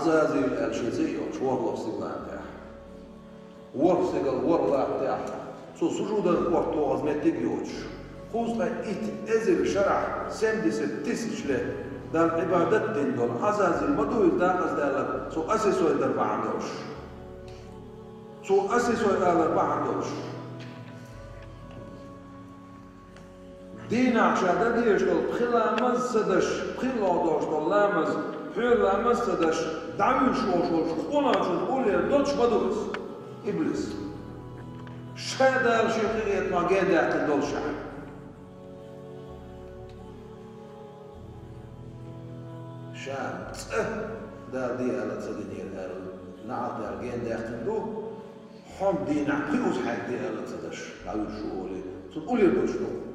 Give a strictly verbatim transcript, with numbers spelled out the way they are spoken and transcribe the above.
Азазил аьлла шен цӀе а йолуш, ворхӀ стигала тӀехь. ВорхӀ стигал, ворхӀ латта тӀехь. Цо сужудана кӀорта тохаза меттиг а йоцуш. Кхузткъе итт эзар шарахь, семьдесят тысяч лет, Далла Ӏибадат дина долу Азазил ма ду иза декъаза даьлларг, цо асисой дар бахьана долуш. Цо асисой алар бахьана долуш. Дийнахь ша дан дезаш долу пхи ламаз ца даш, пхи лохдош долу ламаз, пхьоьру ламаз ца даш, дӀавуьйш волуш волчу къонахчун уллера доцуш ма ду иза, иблис. Ша Дала шен къинхетамах гендаьккхина долуш ахь. Ша цкъа Дала де аьлла ца динера аьлла, неӀалт аьлла гендаьккхина ду, хьо дийнахь пхи уза хьайга де аьлла ца даш, дӀавуьйш ву олий, цунна уллера доцуш ду.